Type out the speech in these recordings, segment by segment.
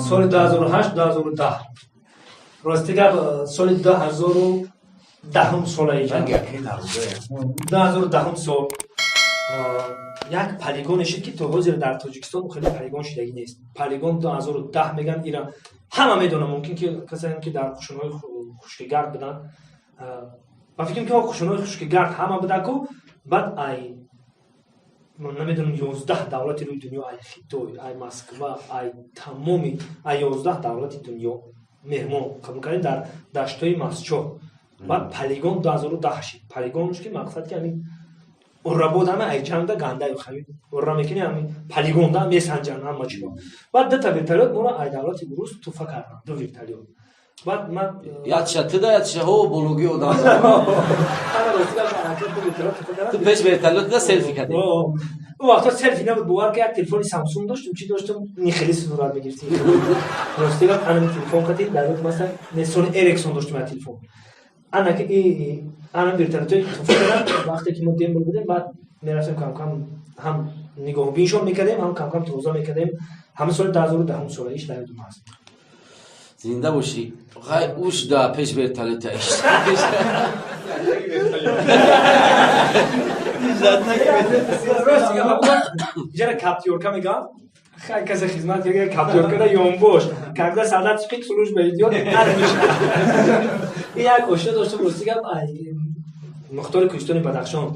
Соли 2008, 2010. Рости гап, соли 2010 сола иҷа. 2010 сол як полигоне шид, ки то ҳозир дар Тоҷикистон хеле полигон шидагӣ нест. Полигон 2010 меган, ира ҳама медонам, мумкин ки касае ки дар қушунҳои хушкигард буданд, ба фикрам ки қушунҳои хушкигард ҳама будаку. Баъд ай намедонам 11 давлати рӯи дунё, ай Хитой, ай Москва, ай тамоми ай 11 давлати дунё меҳмон қабул кардем дар даштҳои Масчоҳ. Баъд полигон 2010 шид. Полигонш ки мақсад ки ҳамин уррабод ҳама ай ҷангда ганда ҳамин урра мекунӣ, ҳамин полигонда месанҷанд ҳама чиро. Баъд дута вертолёт моро ай давлати урус туфа карданд, ду вертолёт. Баъд ман Ятша тида, ятша ҳо бологи одам. Ту пеш вертолёт да селфи кардӣ? Он вақто селфи набуд, бовар ки, як телефони Самсунг доштум, чӣ доштум, ни хеле сурат мегирифтем. Рости гап, анами телефон қати дар ёд масалан не, Сони Эриксон доштум як телефон. Ана ки ана вертолётои туфа кардам. Вақте ки мо дембел будем, баъд мерафтем, камкам ҳам нигоҳбиншон мекардем, ҳам камкам тоза мекардем. Ҳама соли 2010 сола иш дар ёдум ҳаст. Зинда бошӣ. Хай, уш да пеш вертолёта иш. Иҷара каптёрка мегам, хай, касе хизмат карда каптёркада ёнбош, когда солдат спит, служба идёт, намешавад. Як ошно доштум, рости гап, мухтори кӯҳистони Бадахшон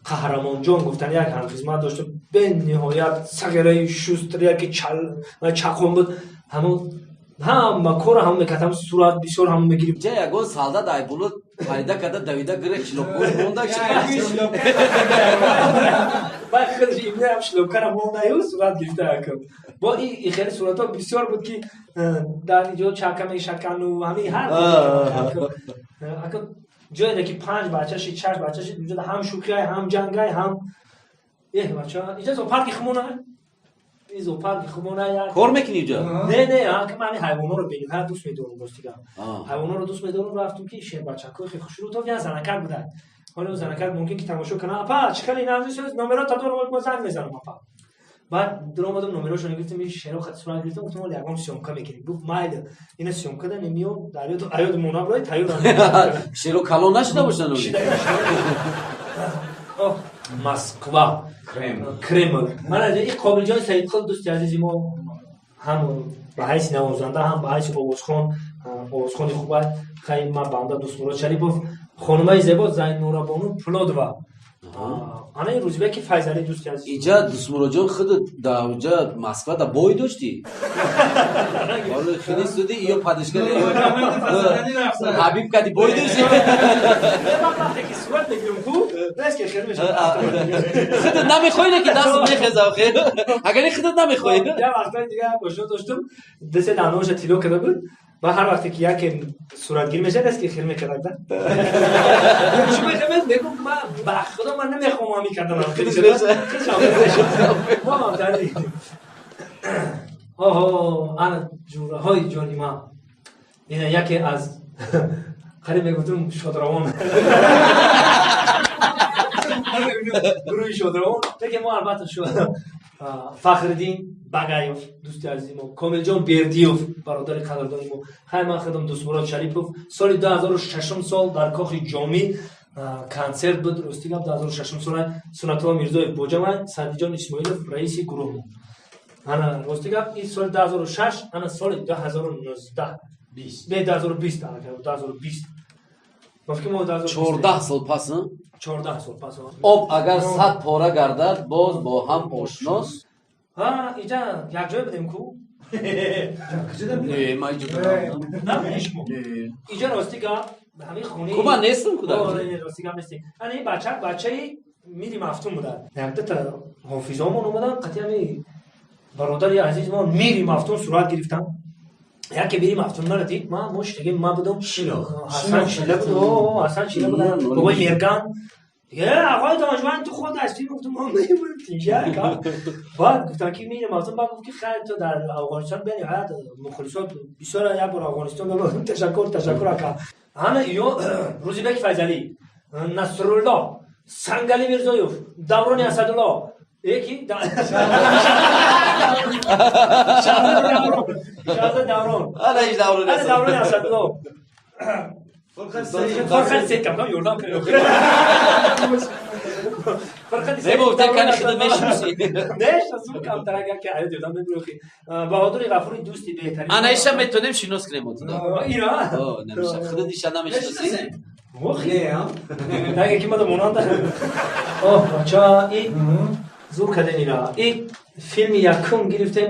Қаҳрамонҷон гуфтан, як ҳамхизмат доштум, бениҳоят сағираи шустр, яки чақон буд. Ҳамон ҳама кора ҳамон мекард, ҳам сурат бисёр ҳамон мегирифт. Ҷа ягон солдат айбулут пайда карда, давида гирек, шлёпкош монда. Баъд худаш имнаам шлёпкара мондаю сурат гирифта якм. Бо и хеле суратҳо бисёр буд, ки дар иҷо чака мешакану ҳамин ҳар ака ҷое ки панҷ бача шид, шаш бача шид, унҷо ҳам шӯхиай, ҳам ҷангай, ҳам эҳ бача. Иҷа зоопарки хумона, ин зоопарки хумона як Кор мекунӣ иҷа? Не, ки ман ҳамин ҳайвонҳоро бениҳоят дӯст медорам, рости гап. Ҳайвонҳоро дӯст медорам. Рафтум, ки шербачакҳои хеле хушрӯ то як занакак буда. Ҳоло он занакак мумкин ки тамошо кунам. Апа, чӣ хеле номерота дорам, ма занг мезанам, апа. Баъд дуромадам, номерошро гирифтем, ин шеро хати сурат гирифтам, гуфтам, ҳоло ягон съёмка мекунем. Гуфт, майли, ина съёмка да немиё, дар ёду аёду монаброи тайёр. Шеро калон нашуда бошанд? Москва, Кремл. Ман аз ин Қобилҷон Саидқул, дӯсти азизи мо, ҳам ба ҳайси навозанда, ҳам ба ҳайси овозхон, овозхони хуб аст. Хай, ман банда Дӯстмурод Шарипов, хонумаи зебо Зайнурабону Пулодова, ана ин Рӯзибеки Файзалӣ, дӯсти азиз. Иҷа, Дӯстмуроджон, худат да уҷа Москва да бой доштӣ? Ҳоло хеле суди ё падишка Ҳабиб кади бой доштӣ? Вақте ки сурат мегирам ку, нест ки хеле мешавад. Худат намехоҳӣ, ки дастат мехеза охир, агар худат намехоҳӣ. Як вақтҳои дига ошно доштум, десе дандонша тило карда буд ва ҳар вақте ки яке суратгирӣ мешавад, аст ки хел мекард. Чӣ мехоҳед? Мегуфт, ман ба худо, ман намехоҳам ҳамин карданам. Оҳо, ана ҷураҳои ҷони ман, ина яке аз қариб мегуфтум шодравон, гурӯҳи шодравон. Лекин мо албатта Фахриддин Багаев, дӯсти азизи мо, Комилҷон Бердиев, бародари қадрдони мо, хай, ман худам Дӯстмурод Шарипов. Соли 2006 сол дар кохи Ҷомӣ консерт буд. Рости гап, 2006 сола Сунатулло Мирзоев боҷамай, Садиҷон Исмоилов раиси гурӯҳ. Ана, рости гап, ин соли 2006, ана соли 2019, не, 2020, 2020. 14 сол пас. 14 сол пас. Об агар 100 пора гардад, боз бо ҳам ошност. Иҷа якҷоя будем ку. Не, ман иҷо Иҷа, рости гап, ҳамин хонаи Ку ман нестам ку. Рости гап, нестем. Ана ин бача бачаи Мири Мафтун буда. Якдата ҳофизомон омадан, қатъи ҳами бародари азизмон Мири Мафтун сурат гирифтанд. Яке Мири Мафтун мара дид, ма мо шидаги ма будам, Ҳасан Чила буд, Ҳасан Чила буд, бобои Мерган. Оқои донишманд, ту худ ҳастӣ? Гуфтам, мо баъд гуфтам, ки Мири Мафтун. Баъд гуфт, ки хайр, ту дар Афғонистон бениҳоят мухлисот бисёр, як бор Афғонистон. Ташаккур, ташаккур, ака. Ҳама ё Рӯзибеки Файзалӣ, Насрулло, Сангали Мирзоев, Даврони Асадулло. Эки Шаҳзод Даврон. Ана иш Даврон. Ана Даврон Асадулло. Фарқат се кам кам ёрдам кунед. Фарқат Не бо та кани хидмат мешиносӣ. Не, шасу камтар агар ки ҳаёт ёдам мебурохи. Баҳодури Ғафури дӯсти беҳтарин. Ана иша метонем шинос кунем отуда. Ира? О, намеша. Худат иша намешиносӣ? Охи. Не, а? Нага ки мада монанда. Оҳ, бача, и зур карден ира. И филми якум гирифтем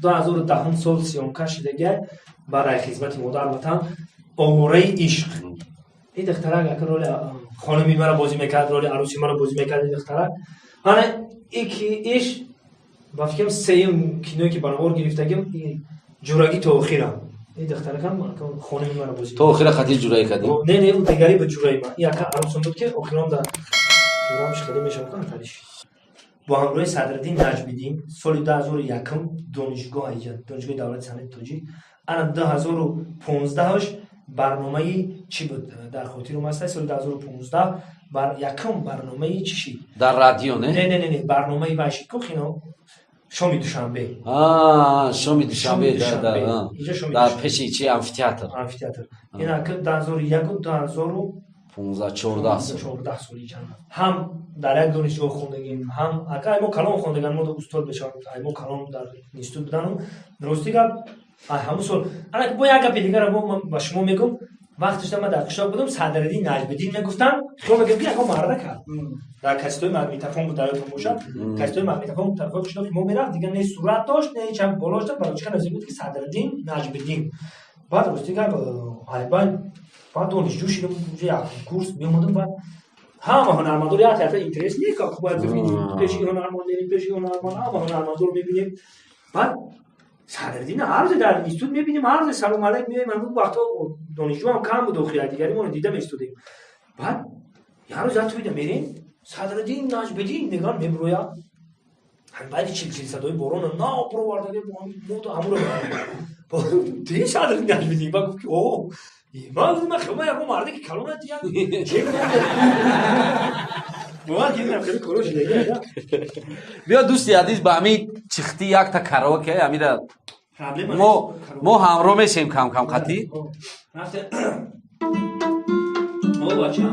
2010 сол съёмка шидагай барои хизмати модар ватан Овораи ишқ. И духтарак ака роли хонуми маро бозӣ мекард, роли арӯси маро бозӣ мекард и духтарак. Ана ики иш ба фикрам сеюм киное ки ба навор гирифтагим ҷурагӣ то охира. И духтаракам хонуми маро бозӣ То охира хати ҷураӣ кардӣ? Не, не, ӯ дигари ба ҷураи ман. И ака арӯсам буд ки охирон дар ҷурамш хеле мешавад кан тариш. Бо ҳамроҳи Садриддин Наҷмиддин соли 2001 донишгоҳ аиҷа, Донишгоҳи давлати санъати тоҷик. Ана 2015 барномаи чӣ буд, дар хотирум аст, соли 2015 бар якум барномаи чӣ шид? Дар радио, не? Не, не, не, не, барномаи вай шид ку кино шоми душанбе. А, шоми душанбе, да, да. Инҷа шоми Дар пеши чи амфитеатр. Амфитеатр. Ин ака 2001 2000 15 14 сол. 14 соли ҷанг. Ҳам дар як донишгоҳ хондагим, ҳам ака ай мо калон хондаган, мо устод бешаванд, ай мо калон дар институт будану рости гап ай ҳамун сол ана бо як гапи дигара бо ман ба шумо мегӯм. Вақташ ман дар қишлоқ будам, Садриддин Наҷмиддин мегуфтам, хиёл мекардам ки ягон марда кард. Дар кассетои магнитофон буд, дар ёдтон бошад, кассетои магнитофон тарафҳои қишлоқи мо мерафт, дигар не сурат дошт, не ҳеч ҳам болош дошт, барои чӣ назир буд ки Садриддин Наҷмиддин. Баъд рости гап айбай баъд донишҷӯ шидам, уже як курс меомадам, баъд ҳама ҳунармандор як тарафа интерес не как бояд бибинем, пеши ҳунарманд мерем, пеши ҳунарманд, ҳама ҳунармандорро мебинем. Баъд Садриддин ҳар рӯзе дар институт мебинем, ҳар рӯзе салом алайк меоем, ҳамун вақтҳо донишҷӯ ҳам кам буд, охир дигари моро дида меистодем. Баъд як рӯз як тӯйда мерем, Садриддин Наҷмиддин мегӯянд, мебурояд. Ҳам баъди чил-чил садои борона набуровардаге мода ҳамуро ди Садриддин Наҷмиддин. Баъд гуфт ки о, ман гуфтам, ман хеле ягон марде ки калона диян че бовар кардам, хеле коро шидаги. Биё, дӯсти азиз, ба ҳамин чихти якта караоке ҳамира мо ҳамроҳ мешем кам-кам қатӣ. О, бача.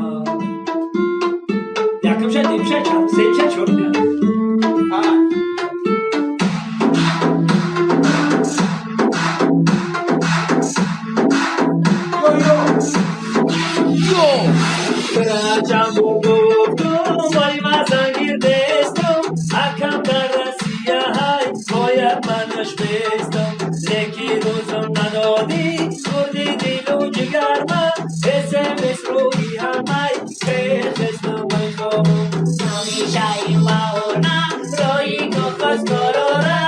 Якум ша, дуюм ша, сеюм ша, чорум ша. Чанд бор гуфтум, вай ман зангир нестам, акам дар Россия ҳай, бояд манаш бестам, лекин рӯзам надодӣ, хурди дилу ҷигарма, смс рӯи ҳамай бехестам мехобам. Намешаи маона рои кохоскорора,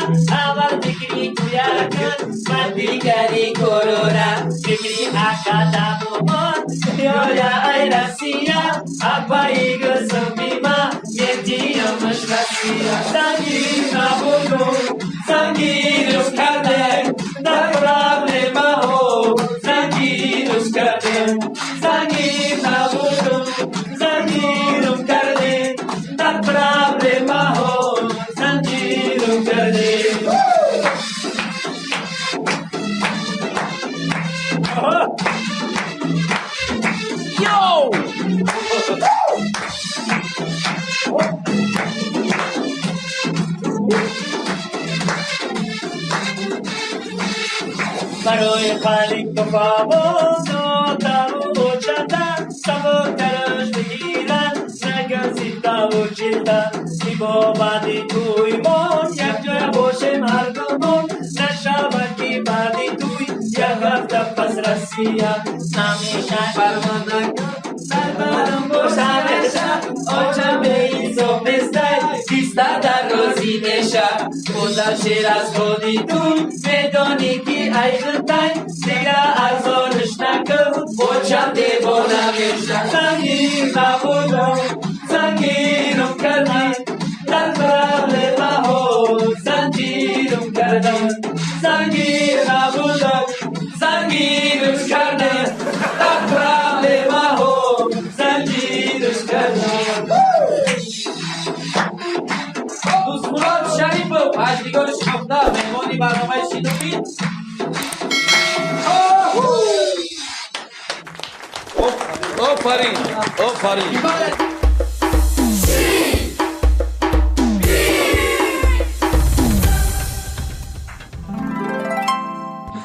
аввал фикри ту якун, баъд дигари корора, фикри аката бумон ёя ай Россия, апаи гӯсумима метиёмаш Россия. Зангир набудум, зангирус кардем, дар проблемаҳо зангирус кардем. Зангир набудум, зангирум кардем, дар проблемаҳо занҷирум кардем. Аҳа! Йоу! Барои қалиб нотаву очата сабуктараш бигиранд, нагазитаву чилта, ки бо баъди тӯймон якҷоя бошем ҳардумон, нашавад ки баъди тӯй як ҳафта пас Россия. Намеша парвонакун сарбарам боша меша, очам беинсоф нестай, киста дар розӣ меша, бода шер аз ходи туй медонӣ ки ай хитай, дига арзониш накун, очам девона меша. Зангир набудам, зангирум кардӣ, дар проблемаҳо занҷирум кардам. Зангир набудам, зангирус кардем, дар проблемаҳо занҷирус кардам. Нигори Шинохта, меҳмони барномаи Шинобин. Офарин, офарин.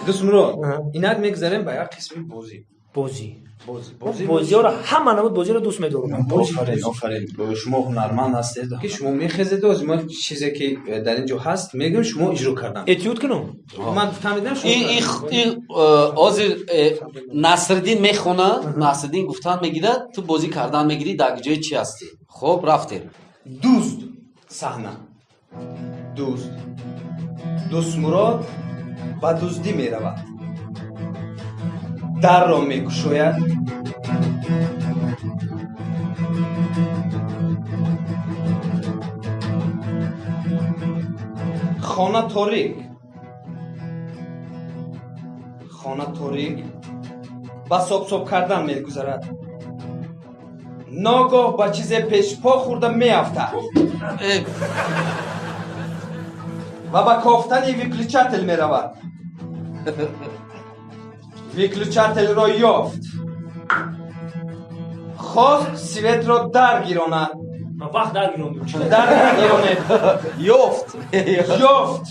Дӯстмурод, инак мегузарем ба як қисми бозӣ. Бозӣ. Бозӣ, бозӣ. Бозиёро ҳама намуд бозиро дӯст медорам. Офарин, офарин. Шумо ҳунарманд ҳастед, ки шумо мехезед, аз мо чизе ки дар ин ҷо ҳаст, мегӯем, шумо иҷро кардан. Этюд кунам? Ман фаҳмидам шумо. Ин ҳозир Насриддин мехона, Насриддин гуфтан мегирад, ту бозӣ кардан мегирӣ, дар ҷои чӣ ҳастӣ? Хоб, рафтем. Дӯст саҳна. Дӯст. Дӯстмурод ба дуздӣ меравад. Дарро мекушояд. Хона торик. Хона торик. Ба собсоб кардан мегузарад. Ногоҳ ба чизе пешпо хӯрда меафтад. Ва ба кофтани выключатель меравад. Выключательро ёфт. Хост светро даргиронад. Вақт даргирондем. Даргиронед. Ёфт. Ёфт.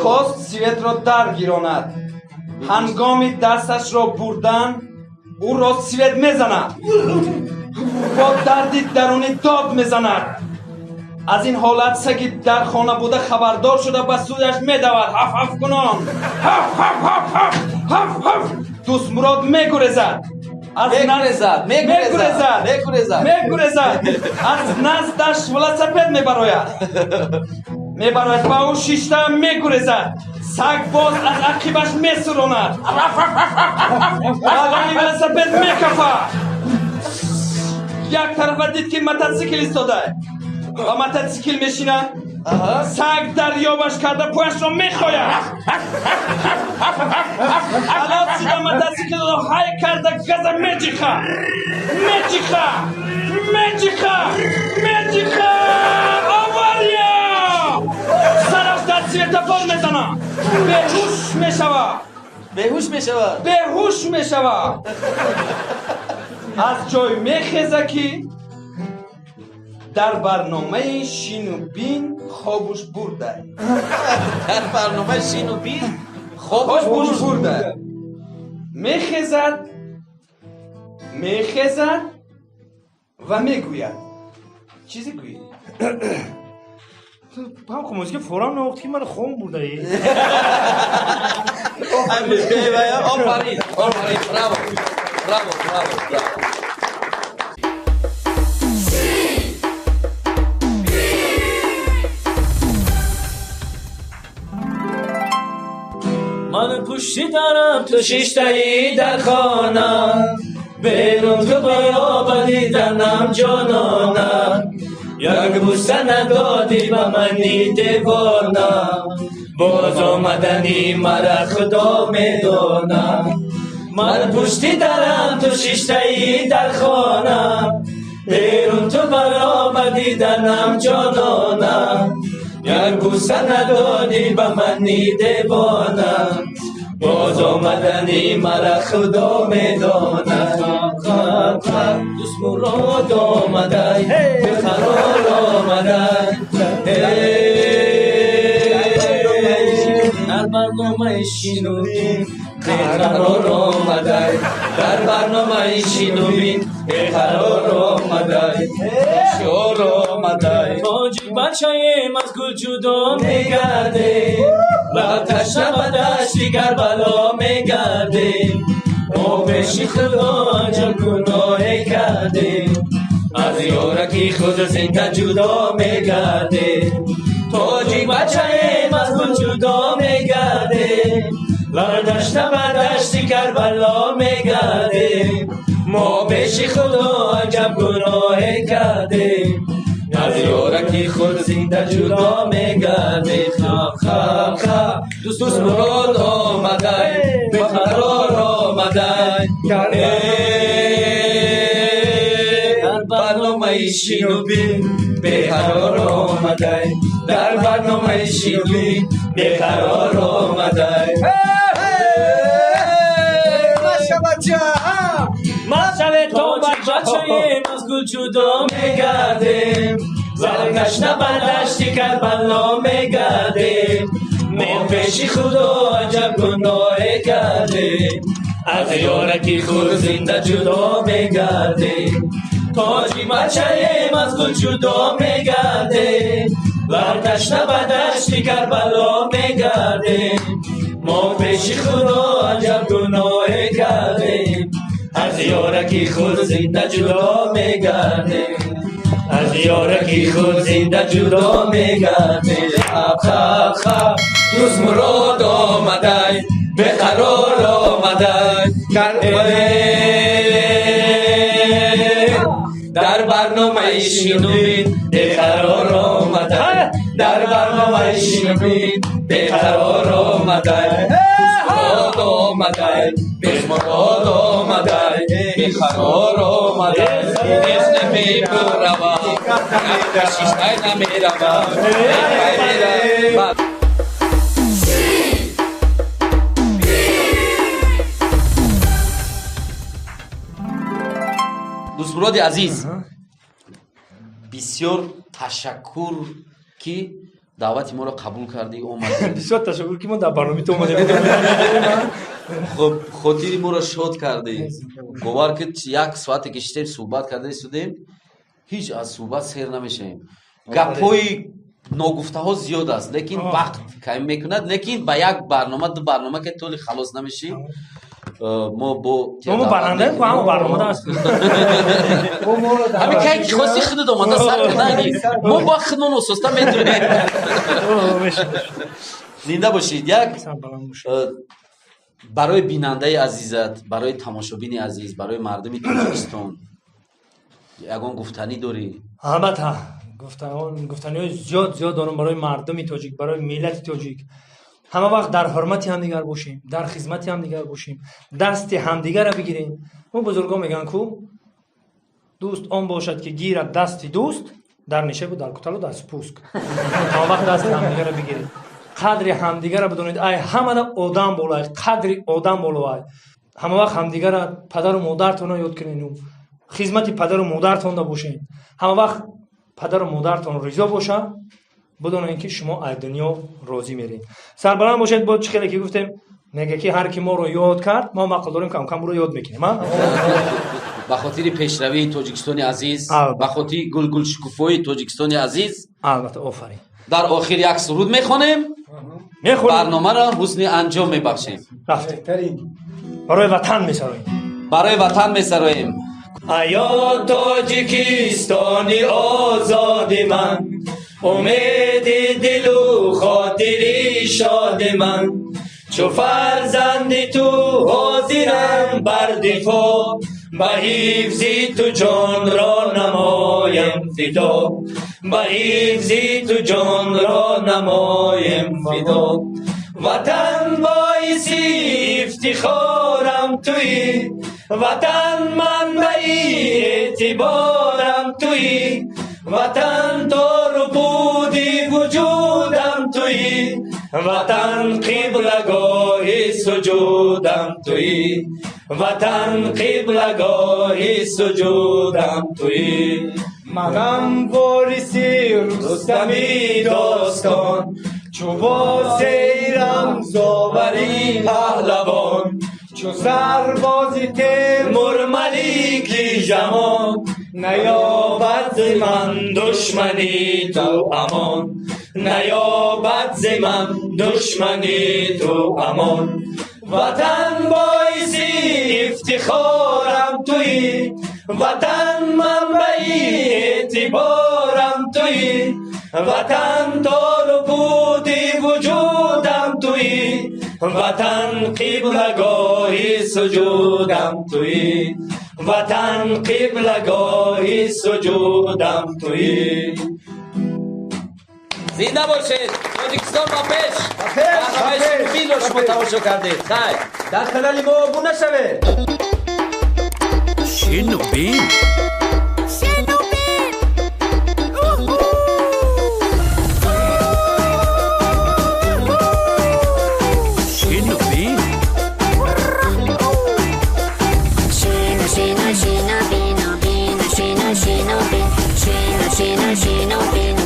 Хост светро даргиронад. Ҳангоми дасташро бурдан, ӯро свет мезанад. Бо дарди дарунӣ дод мезанад. Аз ин ҳолат саги дар хона буда хабардор шуда ба сӯяш медавад. Ҳаф ҳаф кунон. Ҳаф ҳаф ҳаф ҳаф ҳаф ҳаф. Дӯстмурод мегурезад. Мегурезад, мегурезад, мегурезад, мегурезад. Аз наздаш велосипед мебарояд. Мебарояд ба ӯ шишта мегурезад. Саг боз аз ақибаш месуронад. Ба рӯи велосипед мекафад. Як тарафа дид ки мотосикл истода. Ба мотосикл мешинад. Саг дарёбаш карда пояшро мехояд. Халос шуда мотосиклро ҳай карда газа меҷиха. Меҷиха. Меҷиха. Меҷиха. Авария! Сараш дар светофор мезанад. Беҳуш мешавад. Беҳуш мешавад. Беҳуш мешавад. Аз ҷой мехеза ки дар барномаи шину бин хобуш бурда. Дар барномаи шину бин хобуш бурда. Мехезад, мехезад ва мегӯяд. Чизе гӯӣ? Ҳам хомӯшӣ форам навохт ки ман хом бурдаи. Офарин, офарин, браво, браво, браво, браво. Ман пушти дарам, ту шиштаи дар хона, берун ту биё ба диданам ҷонона. Як бӯса надодӣ ба мани девона, боз омадани мара худо медонад. Ман пушти дарам, ту шиштаи дар хона, берун ту биё ба диданам ҷонона. Як бӯса надодӣ ба мани девона, боз омадани мара худо медонад. Дӯстмурод омадай, беқарор омадай. Дар барномаи шинобин беқарор омадай. Дар барномаи шинобин беқарор омадай. Шор омадай. Тоҷик бачаем аз гул ҷудо мегардем, ва ташна ба дашти Карбало мегардем. Мо пеши худо аҷаб гуноҳе кардем, аз ёраки худ зинда ҷудо мегардем. Тоҷик бачаем аз гул ҷудо мегардем, ва ташна ба дашти Карбало мегардем. Мо пеши худо аҷаб гуноҳе кардем, аз ёраки худ зинда ҷудо мегардем. Хап хап хап дӯстмурод омадай, беқарор омадай. Дар барномаи шинобин Беқарор омадай, дар барномаи Шинубин беқарор омадай. Тоҷик бачаем, аз гул ҷудо мегардем, Залташна ба дашти Карбало мегардем. Мо пеши Худо аҷаб гуноҳе кардем, аз ёраки худ зинда ҷудо мегардем. Тоҷик бачаем, аз гул ҷудо мегардем, Залташна ба дашти Карбало мегардем. Мо пеши Худо аҷаб гуноҳе кардем, аз ёраки худ зинда ҷудо мегардем. Аз ёраки худ зинда ҷудо мегардем. Хаб, хаб, хаб, дӯст мурод омадай, беқарор омадай. Дар барномаи Шинубин беқарор омадай. Дар барномаи Шинубин беқарор омадай. Мурод омадай, бемурод омадай, беқарор омадай. Ҳеҷ намебуравам, кашиштай намеравам. Дӯстмуроди азиз, бисёр ташаккур, ки даъвати моро қабул кардӣ, омадӣ. Бисёр ташаккур, ки мо дар барномаи ту омадем. Хуб, хотири моро шод кардӣ. Бовар ки як соате ки шитем суҳбат карда истодем, ҳеҷ аз суҳбат сер намешавем. Гапҳои ногуфтаҳо зиёд аст, лекин вақт кам мекунад, лекин ба як барнома, ду барнома ки толи халос намешӣ. Мо бо мо барандаем, ку ҳама барномада аст. Ҳамин кай ки хости худат омада сар кардаги. Мо бо худмон ососта метавонем. Зинда бошед. Як барои бинандаи азизат, барои тамошобини азиз, барои мардуми Тоҷикистон ягон гуфтанӣ дорӣ? Албатта, гуфтаниҳои зиёд зиёд дорам барои мардуми тоҷик, барои миллати тоҷик. Ҳама вақт дар ҳурмати ҳамдигар бошем, дар хизмати ҳамдигар бошем, дасти ҳамдигарро бигирем. Мо бузургон мегӯянд ку дӯст он бошад, ки гирад дасти дӯст дар нишебу дар куталу дар спуск. Ҳама вақт дасти ҳамдигарро бигиред, қадри ҳамдигарро бидонед. Ай ҳамада одам болоай, қадри одам болоай. Ҳама вақт ҳамдигарро, падару модартонро ёд кунед, хизмати падару модартонда бошед. Ҳама вақт падару модартон ризо бошад, бидонед, ки шумо аз дунё розӣ меред. Сарбаланд бошед. Бо чӣ хеле ки гуфтем, мега ки ҳар ки моро ёд кард, мо мақл дорем, кам-кам ӯро ёд мекунем. Ба хотири пешравии Тоҷикистони азиз, ба хотири гулгулшукуфои Тоҷикистони азиз. Албатта, офарин. Дар охир як суруд мехонем, барномаро ҳусни анҷом мебахшем. Рафтем, барои ватан месароем, барои ватан месароем. Аё Тоҷикистони озоди ман, умеди дилу хотири шоди ман, чу фарзанди ту ҳозирам бар дифоъ, ба ҳифзи ту ҷонро намоем фидо, ба ҳифзи ту ҷонро намоем фидо. Ватан боиси ифтихорам туӣ, ватан манбаи эътиборам туӣ, ватан тору пуди вуҷудам туӣ, ватан қиблагоҳи суҷудам туӣ, ватан қиблагоҳи суҷудам туӣ. Манам вориси Рустами достон, чу восеи рамзовари паҳлавон, чу сарбози Темур малики ҷамон, наёбад зи ман душмани ту амон, наёбад зи ман душмани ту амон. Ватан боиси ифтихорам туӣ, ватан манбаи эътиборам туӣ, ватан тору пуди вуҷудам туӣ, ватан қиблагоҳи суҷудам туӣ, ватан қиблагоҳи суҷудам туӣ. Зинда бошед! Тоҷикистон ба пеш! Барномаи Шинубинро шумо тамошо кардед. Хайр, дар канали мо обуна шавед. Шинубин. Шинубин. Шино.